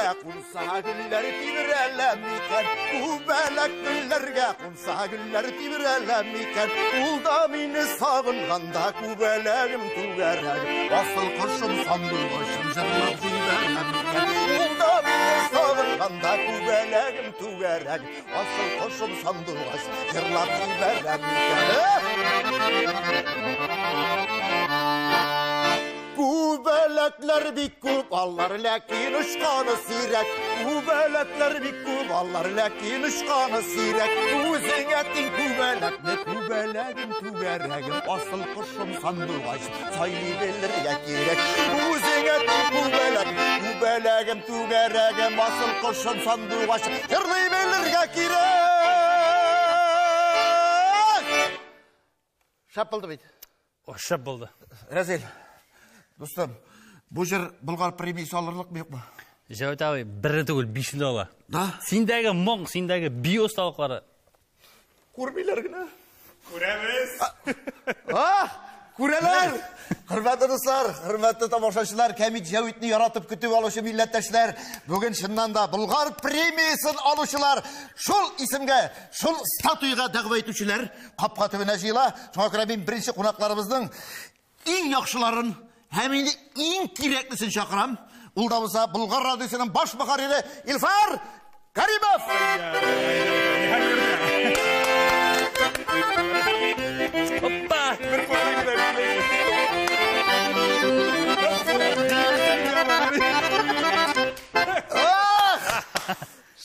гөлләргә кунса гөлләр тибрәлә микән? Күбәләк гөлләргә кунса гөлләр тибрәлә микән? Ул да мине сагынганда күбәләгем түгәрәк. Асыл кошым сандугачым җырлап җибәрә микән? Ул да мине сагынганда күбәләгем түгәрәк. Асыл кошым сандугач җырлап җибәрә микән? Күбәләкләр бик күп, алар ләкин очканы сирәк. Күбәләкләр бик күп, алар ләкин очканы сирәк. Үзеңә тиң күбәләкне, күбәләгем, түгәрәгем, асыл кошым сандугач, сайлый белергә кирәк. Үзеңә тиң күбәләк, күбәләгем, түгәрәгем, асыл кошым сандугач, җырлый белергә кирәк. Шәп булды бит. О, шәп булды. Рәзил, дустым, бу җыр Болгар премиясе алырлыкмы, юкмы? Җәвит абый, берне түгел, бишне дә ала. Да? Синдәге моң, синдәге бию осталыклары. Күрмиләр генә. Күрәбез. А, күрәләр! Хөрмәтле дуслар, хөрмәтле тамашачылар, Кәмит Җәвитне яратып көтеп алучы милләттәшләр, бүген чыннан да Болгар премиясен алучылар, шул исемгә, шул статуяга дәгъва итүчеләр капка төбенә җыела. Шуңа күрә мин беренче кунакларыбызның иң яхшыларын һәм инде иң кирәклесен чакырам. Ул да булса Болгар радиосының баш мөхәррире Илфар Каримов! Опа! Бер кулдан Ах!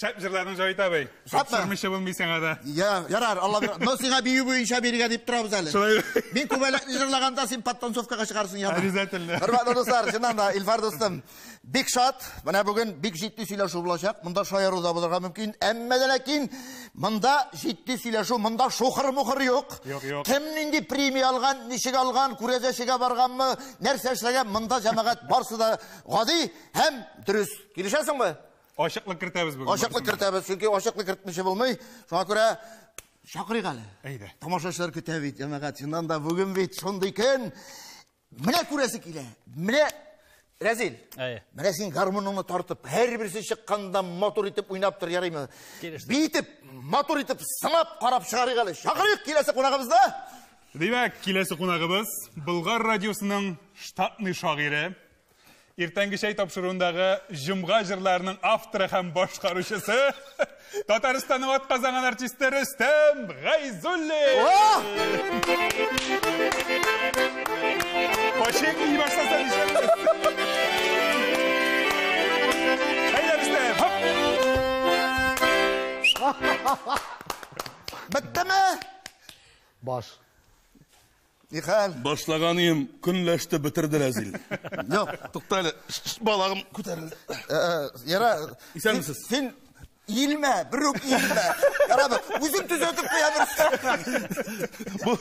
Шәп җырладың, Җавит абый. Шәпме? Тапшырмыйча булмый сиңа да. Я, ярар, Алла бир. Но сиңа бию буенча бирергә дип торабыз әле. Шулай. Мин күбәләкне җырлаганда син подтанцовкага чыгарсың яма. Обязательно. Хөрмәтле дуслар, чыннан да Илфар дустым, бик шат. Менә бүген бик җитди сөйләшү булачак. Монда шаяру да булырга мөмкин. Әмма дә ләкин монда җитди сөйләшү, монда шухыр-мухыр юк. Юк, юк. Кем нинди премия алган, ничек алган, күрәзәчегә барганмы, нәрсә эшләгән, монда җәмәгать барсы да гади һәм дөрес. Килешәсеңме? Ачыклык кертәбез бүген. Ачыклык кертәбез, чөнки ачыклык кертмичә булмый. Шуңа күрә чакырыйк әле. Әйдә. Тамашачылар көтә бит, җәмәгать. Чыннан да бүген бит шундый көн. Менә күрәсе килә. Менә Рәзил. Әйе. Менә син гармуныңны тартып, һәрберсе чыкканда матур итеп уйнап тор, ярыймы? Килештек. Биетеп, матур итеп сынап карап чыгарыйк әле. Чакырыйк киләсе кунагыбызны. Димәк, киләсе кунагыбыз Болгар радиосының штатный шагыйре, Иртәнге чәй тапшыруындагы җомга җырларының авторы һәм башкаручысы Татарстанның атказанган артисты Рөстәм Гайзуллин. Пачек бии башласа нишләрбез? Әйдә, Рөстәм, хоп! Беттеме? Баш. Нихәл? Башлаган ием, көнләште, бетерде Рәзил. Юк. Тукта әле, балагым күтәрелде. Яра. Исәнмесез? Син иелмә, бер үк иелмә. Яра, үзем төзәтеп куям Рөстәм. Бу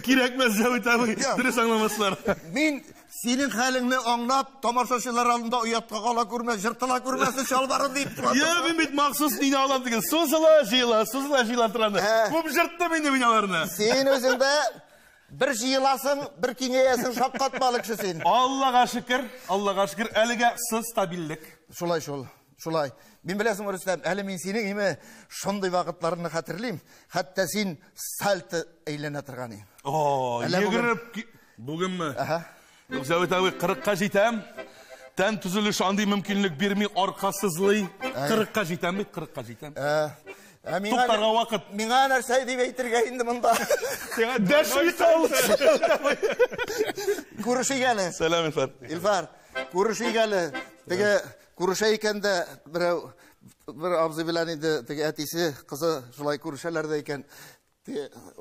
кирәкмәс, Җәвит абый, дөрес аңламаслар. Мин синең хәлеңне аңлап, тамашачылар алдында оятка кала күрмә, жыртыла күрмәсен чалбарын дип торам. Я, мин бит махсус мине алам дигән. Сузыла, җыела, сузыла, җыела торганда. Күп жырттым инде мин аларны. Син үзең дә бер җыеласың, бер киңәясең, шаккатмалы кеше син. Аллага шөкер, Аллага шөкер, әлегә сыз стабильлек. Шулай шул, шулай. Мин беләсең, Рөстәм, әле мин синең име шундый вакытларны хәтерлим, хәтта син сальто әйләнә торган идең. О, йөгереп бүгенме? Аһа. Юк, Җәвит абый, 40-ка җитәм. Тән төзелеше андый мөмкинлек бирми, арка сызлый. 40-ка җитәм бит, 40-ка җитәм. Туктарга вакыт. Миңа нәрсә дип әйтергә инде монда? Сиңа дәшми кал. Күрешик әле. Сәлам, Илфар. Илфар, күрешик әле. Теге күрешә икән дә берәү бер абзый белән инде теге әтисе, кызы шулай күрешәләр дә икән.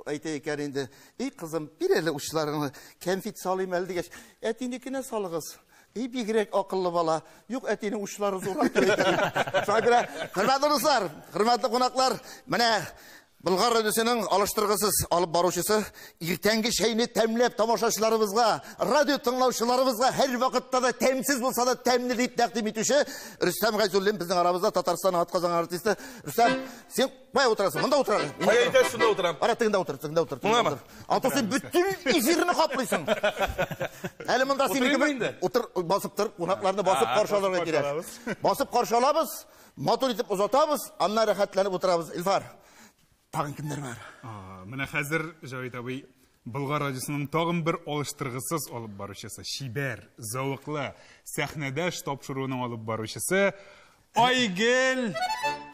Әйтә икән инде, "Эй кызым, бир әле учларыңны, кәнфит салыйм әле" дигәч, "Әтинекенә салыгыз." Эй, бигрәк акыллы бала. Юк, әтинең учлары зуррак дип әйтә. Шуңа күрә, хөрмәтле дуслар, хөрмәтле кунаклар, менә Болгар радиосының алыштыргысыз алып баручысы, иртәнге чәйне тәмләп тамашачыларыбызга, радио тыңлаучыларыбызга һәр вакытта да тәмсез булса да тәмле дип тәкъдим итүче Рөстәм Гайзуллин безнең арабызда, Татарстанның атказанган артисты. Рөстәм, син кая утырасың? Монда утыр әле. Кая әйтәсең, шунда утырам. Ара, тегендә утыр, тегендә утыр. тегендә Моңамы? утыр. А то син бөтен эфирны каплыйсың. Әле монда синеке Утырыйммы инде? Утыр, басып тор, кунакларны басып каршы алырга басып кирәк. каршы Басып каршы алабыз, матур итеп озатабыз, аннан рәхәтләнеп утырабыз. Илфар, тагын кемнәр бар? Менә хәзер Җавит абый Болгар радиосының тагын бер алыштыргысыз алып баручысы, чибәр, зәвыклы, сәхнәдәш тапшыруының алып баручысы Айгөл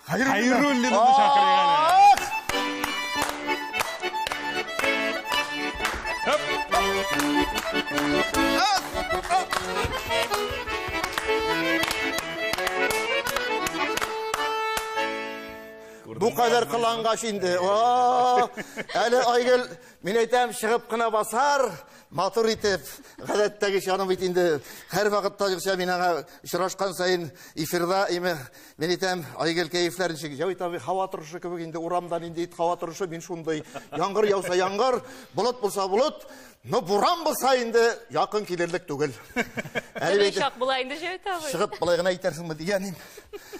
Хәйруллинаны чакырыйк әле. Ах! Хоп! Бу кадәр кылангач инде. О, әле Айгөл, мин әйтәм, чыгып кына басар, матур итеп, гадәттәгечә аның бит инде һәр вакытта юкса мин аңа очрашкан саен эфирда име, мин әйтәм, Айгөл кәефләр ничек? Җавит абый, һава торышы кебек инде урамда нинди һава торышы, мин шундый. Яңгыр яуса яңгыр, болыт булса болыт, но буран булса инде якын килерлек түгел. Әле Төрле бит чак була инде, Җавит абый. чыгып болай гына әйтәрсеңме дигән инде.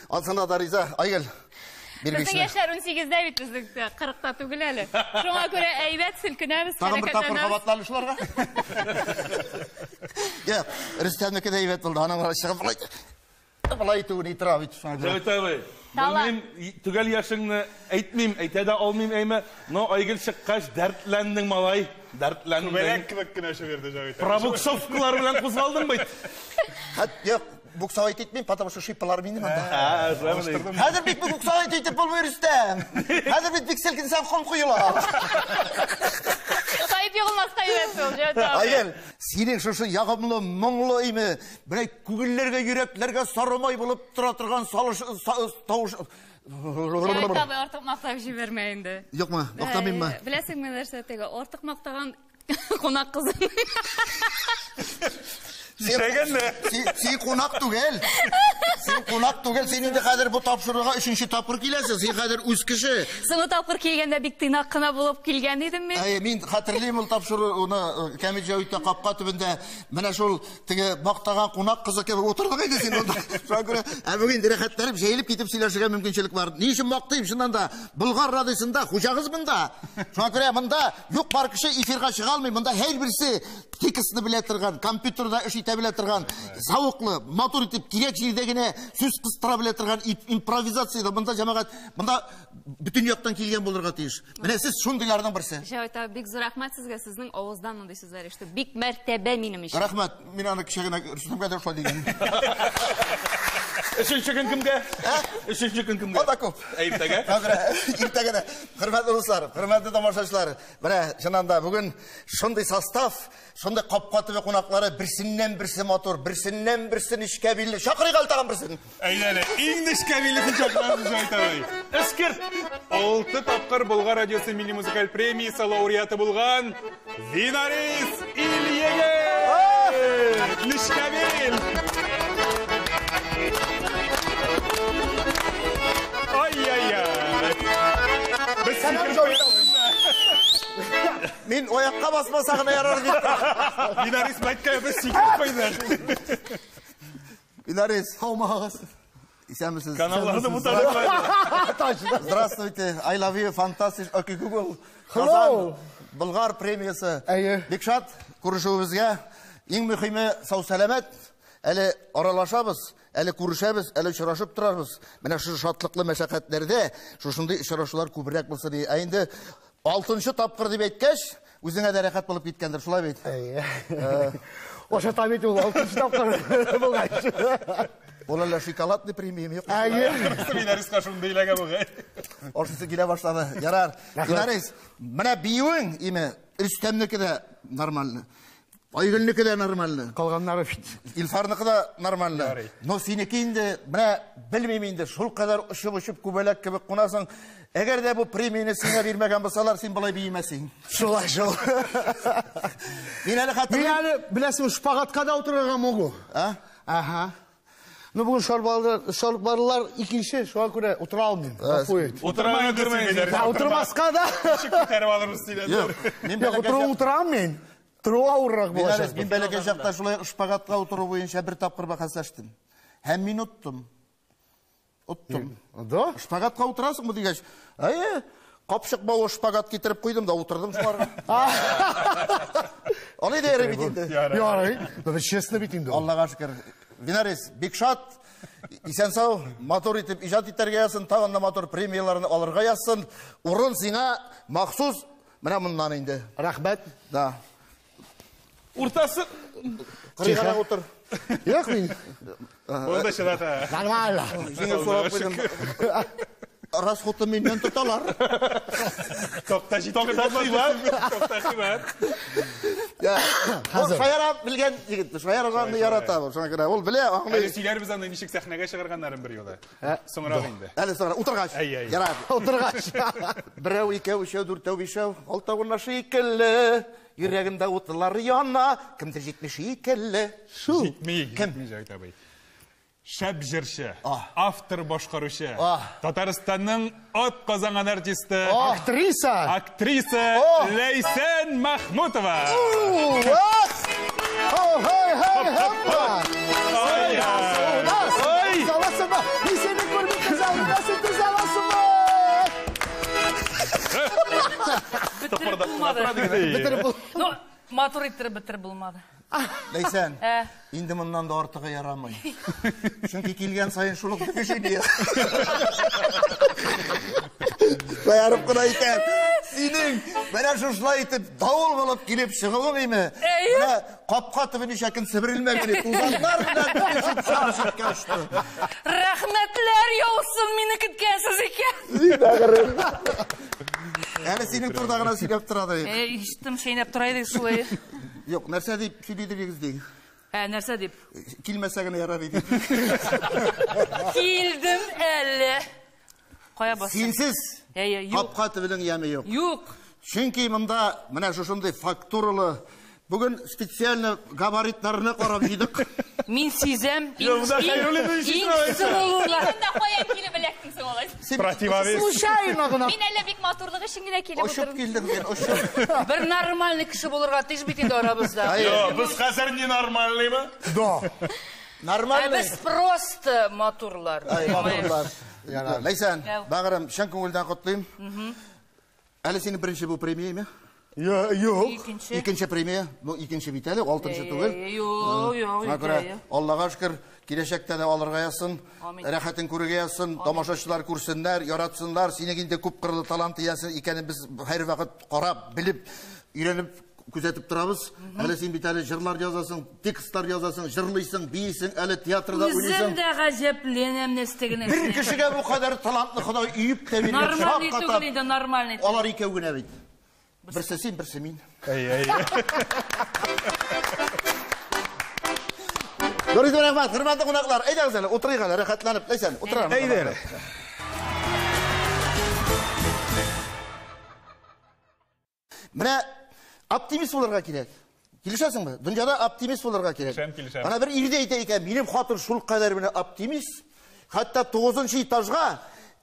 Ансына да риза, Айгөл. Бир Безнең бишне. яшьләр 18-дә бит безнең 40-та түгел әле. Шуңа күрә әйбәт селкенәбез, Тагын бер тапкыр хәрәкәтләнәбез. кабатланы шуларга. Я, Рөстәмнеке дә әйбәт булды. Аның чыгып болай. Болай итүен итра бит шуңа күрә. Җавит абый, Талант. белмим, төгәл яшеңне әйтмим, әйтә дә алмыйм әйме, но Айгөл чыккач дәртләндең, малай, дәртләндең. Күбәләк кебек кенә очып йөрде Җавит абый. Пробуксовкалар белән кузгалдың бит. Хәт, юк, буксовать итмим, потому что шипалар минем анда. Ә, шулай мени? Хәзер бит буксовать итеп булмый, Рөстәм. Хәзер бит бик селкенсәң ком коела. Таеп егылмаска әйбәт ул, Җавит абый. Айгөл, синең шушы ягымлы, моңлы име, берәй күңелләргә, йөрәкләргә сарымай булып тора торган салыш, тавыш. Җавит абый, артык мактап җибәрмә инде. Юкмы? Мактамыйммы? Беләсеңме нәрсә теге, артык мактаган кунак кызын. Ишәгән дә. Син кунак түгел. Син кунак түгел. Син инде хәзер бу тапшыруга өченче тапкыр киләсең. Син хәзер үз кеше. Соңгы тапкыр килгәндә бик тыйнак кына булып килгән идем мин. Әйе, мин хәтерлим ул тапшыруны, Камил Җавитта капка төбендә менә шул теге мактаган кунак кызы кебек утырдык инде син монда. Шуңа күрә, ә бүген рәхәтләнеп, җәелеп китеп сөйләшергә мөмкинчелек бар. Ни өчен мактыйм? Чыннан да Болгар радиосында хуҗагыз монда. Шуңа күрә монда юк бар кеше эфирга чыга алмый. Монда һәрберсе текстны белә торган, компьютерда эш итә белә торган, зәвыклы, матур итеп кирәк җирдә генә сүз кыстыра белә торган импровизациядә монда җәмәгать, монда бөтен яктан килгән булырга тиеш. Менә сез шундыйларның берсе. Җавит абый, бик зур рәхмәт сезгә, сезнең авыздан мондый сүзләр ишетү бик мәртәбә минем өчен. Рәхмәт. Мин аны кичә генә Рөстәмгә дә шулай дигән. Өченче көн кемгә? Өченче көн кемгә? Ата күп. Иртәгә. Иртәгә дә. Хөрмәтле дуслар, хөрмәтле тамашачылар, менә чыннан да бүген шундый состав, шундый капка төбе кунаклары, берсеннән берсе матур, берсеннән берсе нечкә билле. Чакырыйк әле тагын берсен. Әйдә әле, иң нечкә биллесен чакырабыз, Җавит абый. Эскерт. 6 тапкыр Болгар радиосы милли музыкаль премиясе лауреаты булган Винарис Ильегет! Нечкә бил! Ай-яй-яй! Без Сәлам, сикереп Җавит абый. Мин аякка басмаса гына ярар дип. Винарис Мәткә без сикереп куйдык. Винарис, Һаумагыз. Исәнмесез. Каналларны бутадык. Здравствуйте, I love you, fantastic, okay, Google. Hello. Казан, Болгар премиясе. Әйе. Бик шат күрешүебезгә. Иң мөһиме сау-сәламәт. Әле аралашабыз, әле күрешәбез, әле очрашып торабыз. Менә шушы шатлыклы мәшәкатьләрдә шушындый очрашулар күбрәк булсын ди. Ә инде 6нчы тапкыр дип әйткәч, үзеңә дә рәхәт булып киткәндер, шулай бит? Әйе. Ошата бит ул 6нчы тапкыр булгач. Ул әллә шоколадный премия юк? Әйе. Винариска шундый иләгә бугай. Ашысы килә башлады. Ярар. Винарис, менә биюең име, Рөстәмнеке дә нормально. Айгөлнеке дә нормально. Калганнары бит. Илфарныкы да нормально. Ярый. Но синеке инде, менә белмим инде, шул кадәр очып-очып күбәләк кебек кунасың. Әгәр дә бу премияне сиңа бирмәгән булсалар, син болай биемәсең. Шулай шул. Мин әле Мин хәтерлим. әле, беләсең, шпагатка да утырырга могу. А? Ага. Ну, бүген шарбарлар икенче, шуңа күрә утыра алмыйм. Утырма инде. Утырмаска да. Ничек күтәреп алырбыз сине? Юк. Юк, утыру утырам мин. Тору авыррак булачак. Мин бәләкәй чакта шулай шпагатка утыру буенча бер тапкыр бәхәсләштем. Һәм мин оттым. Оттым. Да? Шпагатка утырасыңмы дигәч, әйе, капчык бавы шпагат китереп куйдым да утырдым шуларга. Алай да ярый бит инде. Ярый. Ну, честно бит инде. Аллага шөкер. Винарис, бик шат, исән-сау, матур итеп иҗат итәргә язсын, тагын да матур премияләрне алырга язсын. Урын сиңа махсус менә моннан инде. Рәхмәт. Да. Уртасы. Кырыйгарак утыр. Юк мин. Булды чыдата. Нормально. Җиңел сорап куйдым. Расходты миннән тоталар. Токта җитте. Токта кыйбат. Ул шаяра белгән егет, шаярганны ярата ул. Шуңа күрә ул белә, аңлый. Әле сөйләрбез аны ничек сәхнәгә чыгарганнарын бер юлы. Соңрак инде. Әле соңрак утыргач. Ярар. Утыргач. Берәү, икәү, өчәү, дүртәү, бишәү, алтау гына шикелле. Йөрәгемдә утлар яна, кемдер җитми шикелле. Шул. Җитми, җитми, Җәвит абый. Шәп җырчы, автор башкаручы, Татарстанның ат казанган артисты, актриса, актриса Ләйсән Махмутова. Бетереп булмады. Ну, матур иттереп бетереп булмады. Ләйсән, инде моннан да артыгы ярамый. Чөнки килгән саен шул ук движение. Шаярып кына икән. Синең менә шушылай итеп давыл булып килеп чыгуың име? Менә капка төбе ничә көн себерелмәгән иде. Тузаннар белән чыгып читкә очты. Рәхмәтләр яусын, мине көткәнсез икән. Әле синең турыда гына сөйләп тора да. Ишеттем, чәйнәп тора идек шулай. Юк, нәрсә дип сөйлидегез ди? Нәрсә дип? Килмәсә генә ярар иде. Килдем әле. Кая бассың? Синсез капка төбенең яме юк. Юк. Чөнки монда менә шушындый фактуралы бүген специально габаритларны карап җыйдык. Мин сизәм. Иң сылулар. Монда кая килеп эләктең соң алай? Противовес. Случайно гына. Мин әллә бик матурлык өчен генә килеп Очып утырдым. килдең син, очып. Бер нормальный кеше булырга тиеш бит инде арабызда. Йо, без хәзер ненормальныймы? Да. Нормальный. Без просто матурлар. Ай, матурлар. Ләйсән, бәгырем, чын күңелдән котлыйм. Әле синең беренче бу премияме? Юк. Икенче. Икенче премия. Ну, икенче бит әле, алтынчы түгел. Юк, юк. Шуңа күрә Аллага шөкер, киләчәктә дә алырга язсын, рәхәтен күрергә язсын, тамашачылар күрсеннәр, яратсыннар. Синең инде күп кырлы талант иясе икәнен без һәрвакыт карап, белеп, өйрәнеп, күзәтеп торабыз. Әле син бит әле җырлар язасың, текстлар язасың, җырлыйсың, бийсең, әле театрда уйныйсың. Үзем дә гаҗәпләнәм нәрсә генә. Бер кешегә бу кадәр талантны Ходай өеп тә биргән. Нормальный түгел инде, нормальный. Алар икәү генә бит. Берсе син, берсе мин. Әй, әй. Дорогие рәхмәт, хөрмәтле кунаклар, әйдәгез әле, утырыйк әле, рәхәтләнеп, Ләйсән, утырам. Әйдә әле. Менә оптимист булырга кирәк. Килешәсеңме? Дөньяда оптимист булырга кирәк. Килешәм, килешәм. Ана бер ирдә әйтә икән, минем хатын шул кадәр менә оптимист, хәтта 9-нчы этажга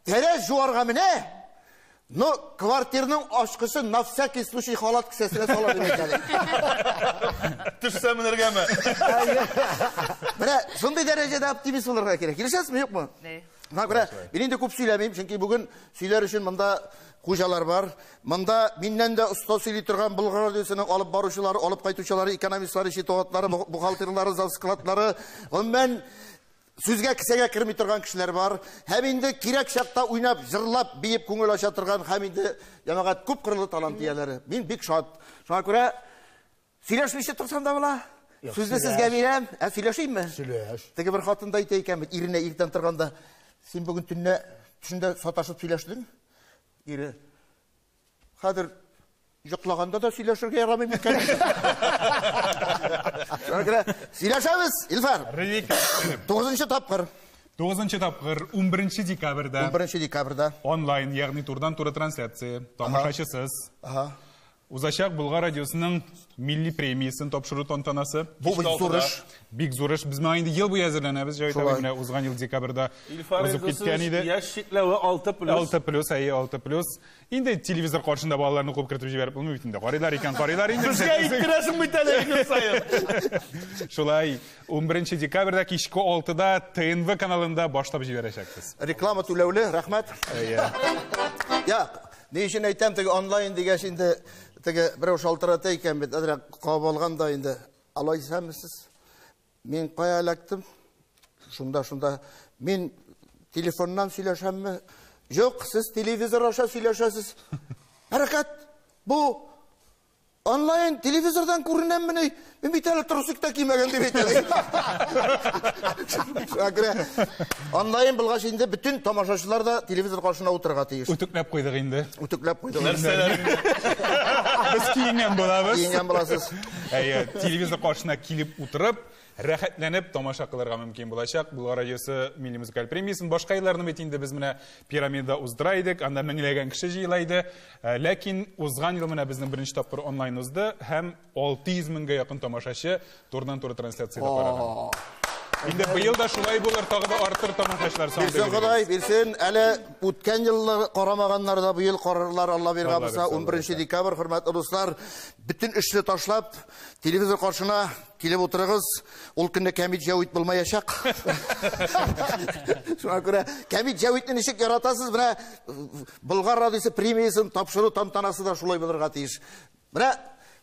тәрәз жуарга менә, но квартирның ачкычын на всякий случай халат кесәсенә сала дип әйтә. Төшсә менергәме? Менә шундый дәрәҗәдә оптимист булырга кирәк. Килешәсезме, юкмы? Менә күрә, мин инде күп сөйләмим, чөнки бүген сөйләр өчен монда хуҗалар бар. Монда миннән дә оста сөйли торган Болгар радиосының алып баручылары, алып кайтучылары, экономистлары, счетоводлары, бухгалтерлары, завскладлары, гомумән сүзгә кесәгә керми торган кешеләр бар. Һәм инде кирәк чакта уйнап, җырлап, биеп күңел ача торган һәм инде җәмәгать күп кырлы талант ияләре. Мин бик шат. Шуңа күрә сөйләшмичә торсам да була. Сүзне сезгә бирәм. Ә сөйләшимме? Сөйләш. Теге бер хатын да әйтә икән бит, иренә иртән торганда, син бүген төнлә төшендә саташып сөйләштең? Ире, хәзер йоклаганда да сөйләшергә ярамый микән? Шуңа күрә сөйләшәбез, Илфар. 9-нчы тапкыр. 9-нчы тапкыр, 11 декабрьдә. 11 декабрьдә. Онлайн, ягъни турдан-туры трансляция, тамашачысыз. узачак Болгар радиосының милли премиясен тапшыру тантанасы. Бу бик зур эш. Бик зур эш. Без моңа инде ел буе әзерләнәбез. Җәвит абый менә узган ел декабрьдә узып киткән иде. Яшь чикләве 6+. 6+, әйе, 6+. Инде телевизор каршында балаларны куып кертеп җибәреп булмый бит инде. Карыйлар икән, карыйлар инде. Безгә әйттерәсең бит әле көн саен. Шулай, 11 декабрьдә кичке 6-да ТНВ каналында башлап җибәрәчәкбез. Реклама түләүле, рәхмәт. Әйе. Я, ни өчен әйтәм, теге онлайн дигәч инде теге берәү шалтырата икән бит, әзрәк кабып алган да инде. Алай исәнмесез? Мин кая эләктем? Шунда, шунда. Мин телефоннан сөйләшәмме? Юк, сез телевизор аша сөйләшәсез. Хәрәкәт, бу онлайн телевизордан күренәммени? Мин бит әле трусик та кимәгән дип әйтә. Шуңа күрә онлайн булгач инде бөтен тамашачылар да телевизор каршына утырырга тиеш. Үтүкләп куйдык инде. Үтүкләп куйдык. Нәрсәләр? Без киенгән булабыз. Киенгән буласыз. Әйе, телевизор каршына килеп утырып, рәхәтләнеп тамаша кылырга мөмкин булачак. Болгар радиосы милли музыкаль премиясен башка елларны бит инде без менә пирамидада уздыра идек, анда меңләгән кеше җыела иде. Ләкин узган ел менә безнең беренче тапкыр онлайн узды һәм 600 меңгә якын тамашачы турыдан-туры трансляцияда караган. Инде быел да шулай булыр, тагы да артыр тамашачылар саны. Бирсен Ходай, бирсен. Әле үткән еллар карамаганнар да быел карарлар, Алла биргән булса, 11 декабрь, хөрмәтле дуслар, бөтен эшне ташлап, телевизор каршына килеп утырыгыз. Ул көнне кәмит Җәвит булмаячак. Шуңа күрә кәмит Җәвитне ничек яратасыз, менә Болгар радиосы премиясен тапшыру тантанасы да шулай булырга тиеш. Менә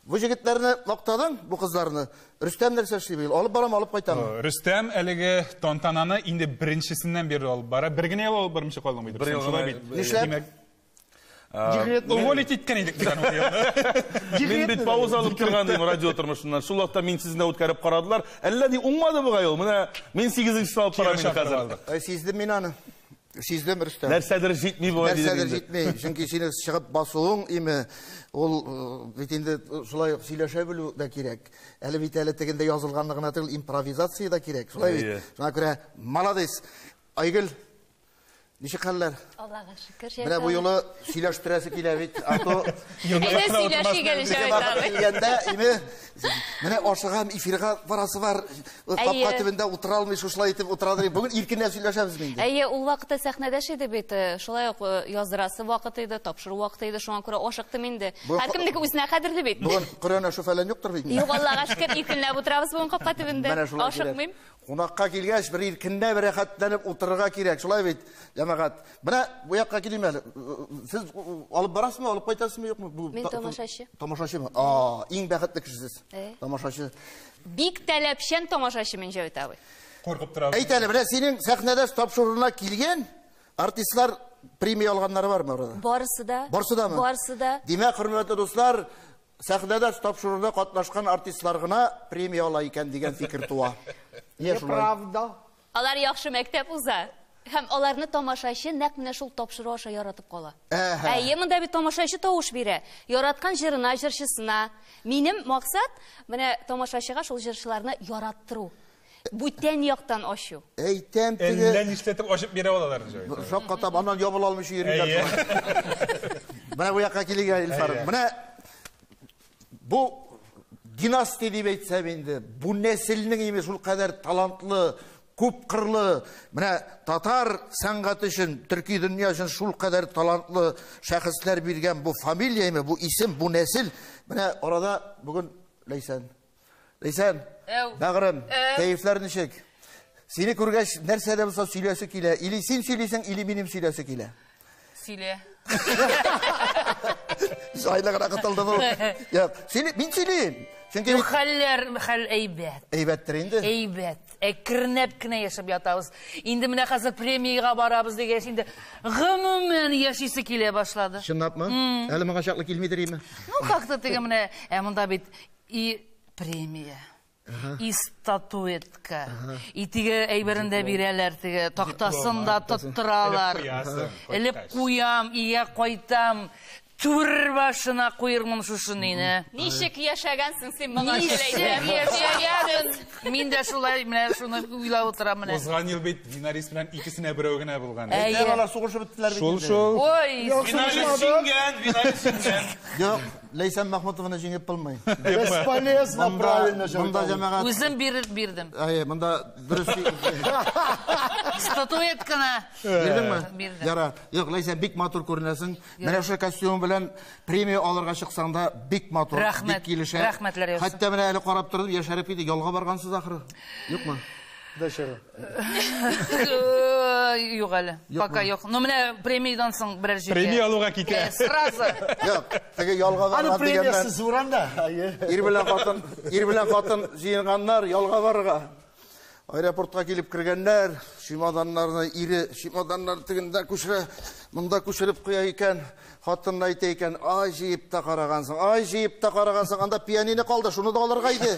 бу җегетләрне мактадың, бу кызларны. Рөстәм нәрсә эшли быел? Алып барам, алып кайтам. Рөстәм әлеге тантананы инде беренчесеннән бирле алып бара. Бер генә ел алып бармыйча калдың бит. Бер ел Шулай гына. бит. Нишләп? Уволить иткән идек без аны ул елны. Мин бит пауза алып торган идем радио тормышыннан. Шул вакытта мин сезне үткәреп карадылар. Әллә ни уңмады бугай ул. Менә мин 8-нче алып барам инде хәзер. Ай, сиздем мин аны. Сиздем, Рөстәм. Нәрсәдер җитми бугай дидем Нәрсәдер инде. җитми. Чөнки сине чыгып басуың име, ул бит инде шулай ук сөйләшә белү дә кирәк. Әле бит әле тегендә язылганны гына түгел, импровизация да кирәк. Шулай бит. Әйе. Шуңа күрә молодец. Айгөл, ничек хәлләр? Аллага шөкер. Менә бу юлы сөйләштерәсе килә бит. А то Әйдә сөйләшик әле, Җәвит абый. Килгәндә, име, менә ашыгам, эфирга барасы бар. Капка Әйе. төбендә утыра алмый, шушылай итеп утырадыр. Бүген иркенләп сөйләшәбез инде. Әйе, ул вакытта сәхнәдәш иде бит. Шулай ук яздырасы вакыт иде, тапшыру вакыты иде, шуңа күрә ашыктым инде. Һәркемнеке үзенә кадерле бит. Бүген Коръән ашу фәлән юктыр бит. Юк, Аллага шөкер, иркенләп утырабыз бүген капка төбендә. Менә шулай кирәк. Ашыкмыйм. Кунакка килгәч, бер иркенләп, рәхәтләнеп утырырга кирәк. Шулай бит, җәмәгать. Менә бу якка килим әле. Сез алып барасызмы, алып кайтасызмы, юкмы? Бу Мин тамашачы. Тамашачымы? А, иң бәхетле кешесез. Тамашачы. Бик таләпчән тамашачы мин, Җәвит абый. Куркып торабыз. Әйт әле, менә синең сәхнәдә тапшыруына килгән артистлар премия алганнары бармы арада? Барысы да. Барысы дамы? Барысы да. Димәк, хөрмәтле дуслар, сәхнәдә тапшыруында катнашкан артистлар гына премия ала икән дигән фикер туа. Нигә шулай? Правда. Алар яхшы мәктәп уза. Һәм аларны тамашачы нәкъ менә шул тапшыру аша яратып кала. Әһә. Әйе, монда бит тамашачы тавыш бирә. Яраткан җырына, җырчысына. Минем максат менә тамашачыга шул җырчыларны яраттыру. Бүтән яктан ачу. Әйтәм теге. Әллә нишләтеп ачып бирә алалар, Җәвит абый. Шаккатам, аннан ябыла алмыйча йөриләр. Әйе. Менә бу якка килик әле, Илфар. Әйе. Менә бу династия дип әйтсәм инде, бу нәселнең име шул кадәр талантлы, күп кырлы, менә татар сәнгате өчен, төрки дөнья өчен шул кадәр талантлы шәхесләр биргән бу фамилия име, бу исем, бу нәсел. Менә арада бүген Ләйсән. Ләйсән, Әү. бәгырем, Әү. кәефләр ничек? Сине күргәч, нәрсә дә булса сөйләсе килә. Или син сөйлисең, или минем сөйләсе килә. Сөйлә. Жайлы гына кытылды бу. Юк, сөйли, мин сөйлим. Чөнки Юк, хәлләр, хәл әйбәт. Әйбәттер инде. Әйбәт. Әкренләп кенә яшәп ятабыз. Инде менә хәзер премиягә барабыз дигәч, инде гомумән яшисе килә башлады. Чынлапмы? Әле моңа чаклы килмидер име? Ну, как-то теге менә, ә монда бит и премия, и статуэтка, и теге әйберен дә бирәләр, теге тактасын да тоттыралар. Элеп куясың, Элеп куям, ия кайтам. Түр башына куермын шушыны инде. Ничек яшәгәнсең син моңа Ничек яшәгәнсең? Мин дә шулай менә шуны уйлап утырам менә. Узган ел бит Винарис белән икесенә берәү генә булган. Әйе. Әйтәм, алар сугышып беттеләр бит Шул инде. шул. Ой, Винарис җиңгән, Винарис җиңгән. Юк, Ләйсән Махмутованы җиңеп булмый. Бесполезно, правильно. Монда җәмәгать. Үзем бирдем. Әйе, монда дөрес. Статуэтканы. Бирдеңме? Бирдем. Яра. Юк, Ләйсән, бик матур күренәсең. Менә шул костюм белән премия алырга чыксаң да бик матур, бик килешә. Рәхмәтләр яусын. Хәтта менә әле карап тордым, яшәреп китте. Ялга баргансыз ахры. Юкмы? Юк әле. Пока юк. Ну, менә премиядан соң берәр җиргә. Премия алуга китә. Сразу. Юк, теге ялга барган Аның премиясе зур анда. Ир белән хатын, ир белән хатын җыенганнар ялга барырга. Аэропортка килеп кергәннәр, чемоданнарны ире чемоданнар тегендә күчерә, монда күчереп куя икән. Хатынына әйтә икән, ай җыеп та карагансың, ай җыеп та карагансың, анда пианино калды, шуны да алырга иде.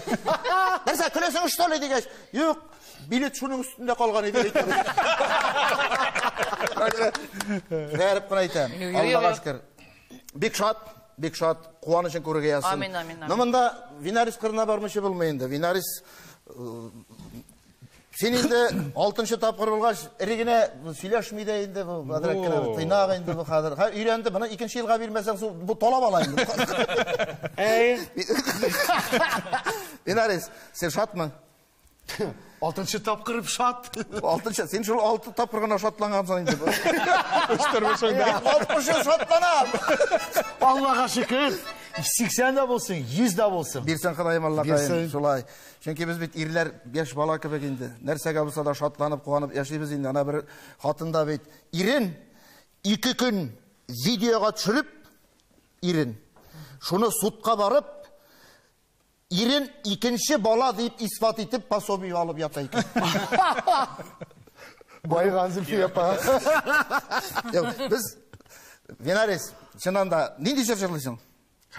Нәрсә, көләсең что ли дигәч, юк, билет шуның өстендә калган иде. Шәреп кына әйтәм. Аллага шөкер. Бик шат, бик шат, куанычын күрергә язсын. Амин, амин, амин. Но монда Винарис кырына бармыйча булмый инде. Винарис син инде 6-нчы тапкыр булгач, эре генә сөйләшми дә инде бу, әзрәк кенә тыйнак инде бу хәзер. Ха, өйрәнде, моны икенче елга бирмәсәң, бу талап ала инде. Әй. Винарис, син шатмы? 6-нчы тапкыр шат. 6-нчы, син шул 6 тапкыр гына шатлангансың инде. Өч тормышыңда. 60 ел шатланам. Аллага шөкер. 80 дә булсын, 100 дә булсын. Бирсен Ходаем, Аллакаем, шулай. Чөнки без бит ирләр яшь бала кебек инде. Нәрсәгә булса да шатланып, куанып яшибез инде. Ана бер хатын да бит ирен 2 көн видеога төшереп, ирен шуны судка барып, ирен икенче бала дип исбат итеп пособие алып ята икән. Байган Зөлфия апа. Без Винарис, чыннан да нинди җыр җырлыйсың?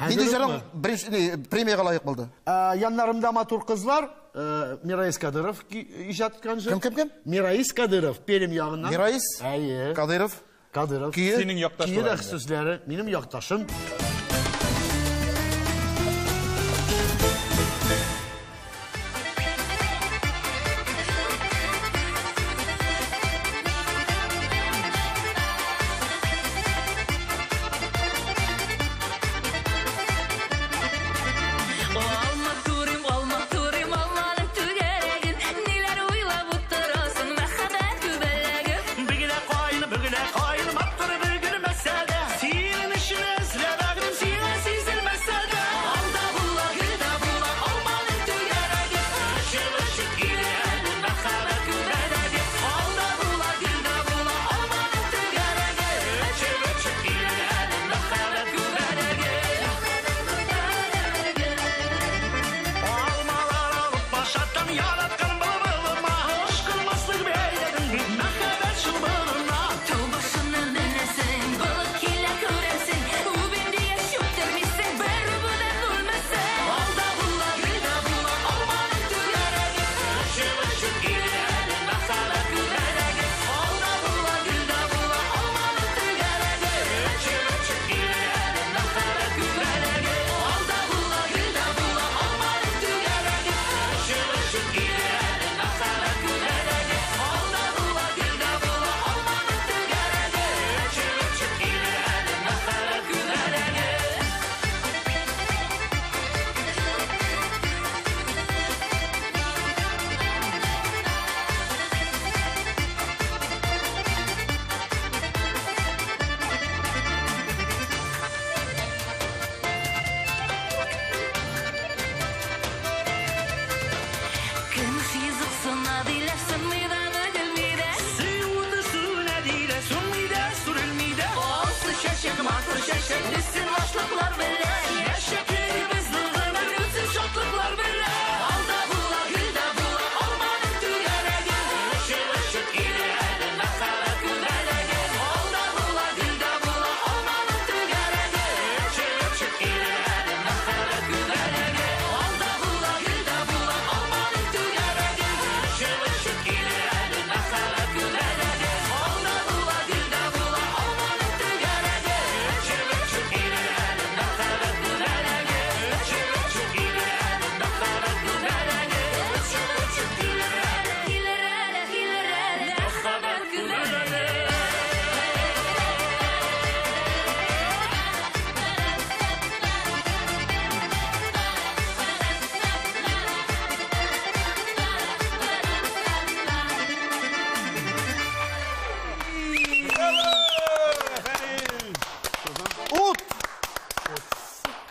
Нинди җырың беренче премиягә лаек булды? Яннарымда матур кызлар, Мираис Кадыров иҗат иткән җыр. Кем, кем, кем? Мираис Кадыров, Пермь ягыннан. Мираис? Әйе. Кадыров. Кадыров. Синең якташың. Көе дә сүзләре, минем якташым.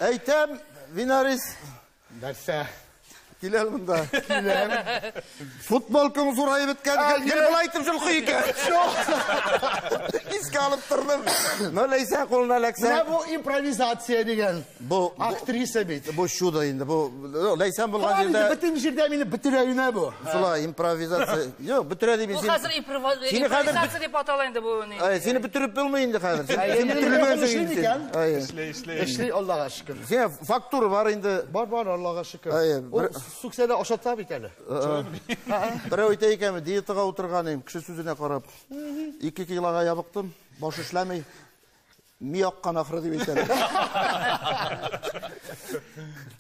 Әйтәм, Винарис. Нәрсә? Килә монда. Киләм. Футболкаң зурайып беткән. Гел болай итеп җылкый икән. Искә алып тордым. Ну, Ләйсән кулына эләксә. Менә бу импровизация дигән. Бу актриса бит. Бу чудо инде. Бу Ләйсән булган җирдә. Бөтен җирдә мине бетерә генә бу. Шулай импровизация. Юк, бетерә дип Бу хәзер импровизация дип атала инде бу. Сине бетереп булмый инде хәзер. Син бетерелмәсең инде. Эшли, эшли. Эшли, Аллага шөкер. Син фактура бар инде. Бар, бар, Аллага шөкер. Ул сүксә дә ашата бит әле. Берәү әйтә икән, диетага утырган идем, кеше сүзенә карап. 2 килога ябыктым, баш эшләми. Ми аккан ахры дип әйтәләр.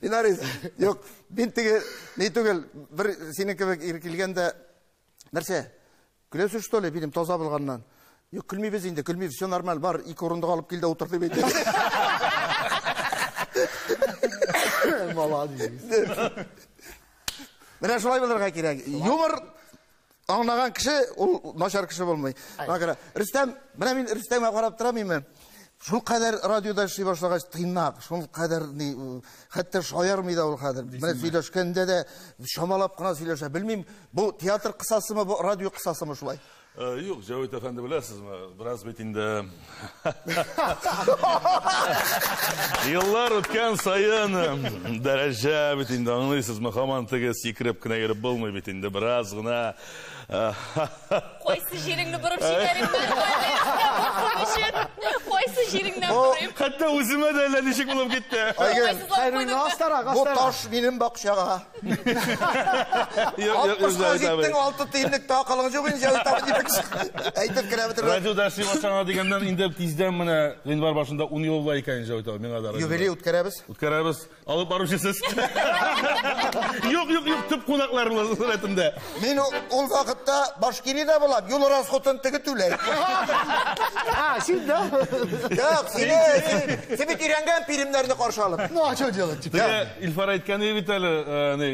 Винарис, юк, мин теге ни түгел, бер синең кебек ир килгәндә нәрсә? Көләсез, что ли, минем таза булганнан? Юк, көлмибез инде, көлмибез, все нормаль, бар, ике урындык алып кил дә утыр дип әйтә. Молодец. Менә шулай булырга кирәк. Юмор аңлаган кеше, ул начар кеше булмый. Шуңа күрә, Рөстәм, менә мин Рөстәмгә карап торам инде. Шул кадәр радиода эшли башлагач, тыйнак, шул кадәр ни, хәтта шаярмый да ул хәзер. Менә сөйләшкәндә дә чамалап кына сөйләшә. Белмим, бу театр кысасымы, бу радио кысасымы шулай? Юк, Җәвит әфәнде, беләсезме, бераз бит инде. Еллар үткән саен дәрәҗә бит инде, аңлыйсызмы, һаман теге сикереп кенә йөреп булмый бит инде, бераз гына. Кайсы җиреңне борып җибәрим? Кайсы җиреңнән борыйм? Хәтта үземә дә әллә ничек булып китте. Бу таш минем бакчага. Алтмышка җиттең, 6 тиенлек тә акылың юк инде, Җәвит абый дип әйтеп керә бетерде. Радиода эшли башлаган дигәннән инде тиздән менә гыйнвар башында 10 ел була икән, Җәвит абый, миңа да. Юбилей үткәрәбез. Үткәрәбез. Алып баручысыз. Юк, юк, юк, төп кунаклар рәтендә. Мин ул вакытта Башкириядә булам, юл расходын теге түләй. А, син да? Юк, сине, син бит өйрәнгән пиремнәрне каршы алып. Ну, а что делать теперь? Теге Илфар әйткән иде бит әле, ни,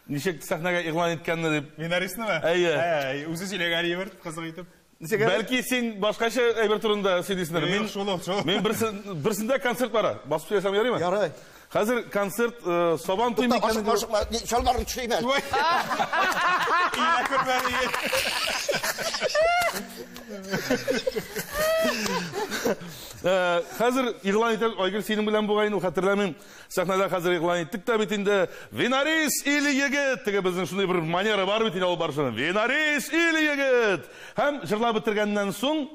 ничек сәхнәгә игълан иткәнне дип. Винарисными? Әйе. Әй, үзе сөйләгән әйбер, кызык итеп. Бәлки син башкача әйбер турында сөйлисеңдер. Юк, шул ук, шул. Мин берсендә концерт бара. Басып сөйләсәм ярыймы? Ярый. Хәзер концерт Сабан туй микән? Ашыкма, ашыкма, чалбарны төшерим әле. Илә күрмәде. Хәзер игълан итәбез. Айгөл синең белән бугай инде, хәтерләмим. Сәхнәдә хәзер игълан иттек тә бит инде. Винарис или егет. Теге безнең шундый бер манера бар бит инде алып барышының. Винарис или егет. Һәм җырлап бетергәннән соң,